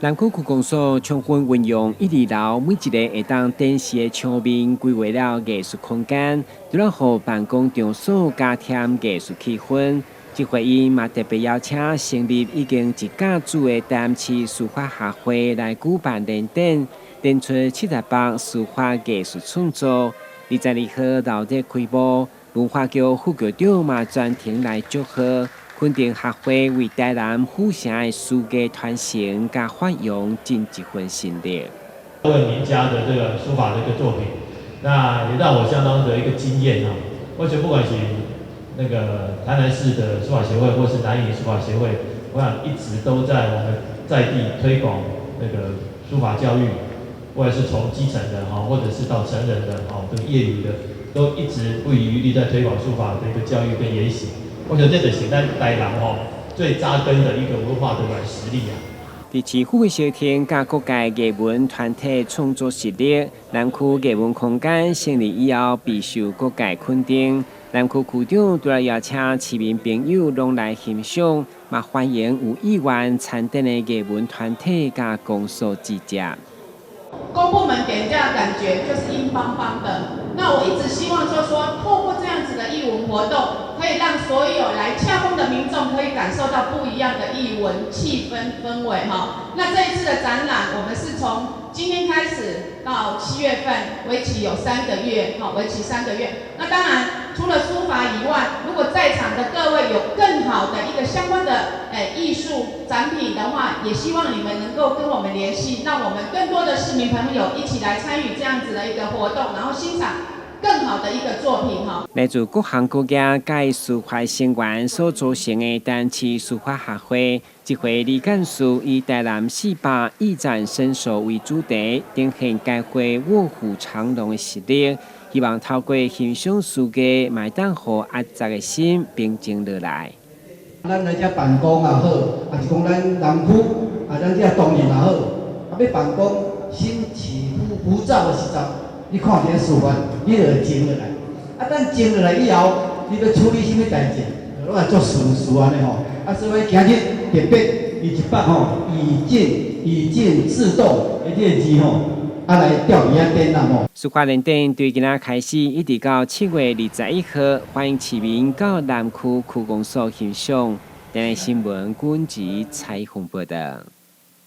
南區區公所充分運用一二樓每一个會當展示的牆面，規劃了藝術空間，除了予辦公場所加添藝術氣氛。這回𪜶嘛特別邀請成立已經一甲子的台南市書法學會來舉辦聯展，展出70幅書法藝術創作。22號鬧熱開幕，文化局副局長嘛專程來祝賀。肯定學會為台南府城的書藝傳承佮發揚盡一份心力。多位名家的這個書法的一個作品，那也讓我相當的一個驚豔啊！而且不管是那個台南市的書法協會，或是南瀛書法協會，我想一直都在我們在地推廣那個書法教育，不管是從基層的哈，或者是到成人的哈，這個業餘的，都一直不遺餘力在推廣書法的一個教育跟研習。我想這就是咱台南吼最扎根的一個文化的軟實力啊！佇市府的協調佮各界藝文團體創作實力，南區藝文空間成立以後，備受各界肯定。南區區長除了邀請市民朋友攏來欣賞，嘛歡迎有意願參展的藝文團體佮公所集結。公部門給人家的感覺就是硬邦邦的。那我一直希望就是說，透過這樣子的藝文活動，可以讓所有來洽公的民眾可以感受到不一樣的藝文氣氛氛圍哈。那這一次的展覽，我們是從今天開始到7月份，為期有三個月，哈，為期三個月。那當然，除了書法以外，如果在場的各位有更好的一個相關的藝術展品的話，也希望你們能夠跟我們聯繫，讓我們更多的市民朋友一起來參與這樣子的一個活動，然後欣賞更好的一個作品哈。來自各行各業佮書法成員所組成的台南市書法學會，這回李幹事以台南400一展身手為主題，展現該會臥虎藏龍的實力，希望透過欣賞書藝，嘛會當予壓抑的心平靜落來。咱來遮辦公也好，抑是講咱南區啊，咱遮東仁也好，啊，欲辦公心起浮浮躁的時陣，你看這書法，你就會靜落來。啊，等靜落來以後，你欲處理啥物代誌，攏會足順順按呢吼。啊，所以今日特別以一幅吼，以靜以靜制動的這个字吼，啊來吊佇遐展覽吼。書法聯展對今仔開始，一直到7月21號，歡迎市民到南區區公所欣賞。電視新聞，君子采訪報導。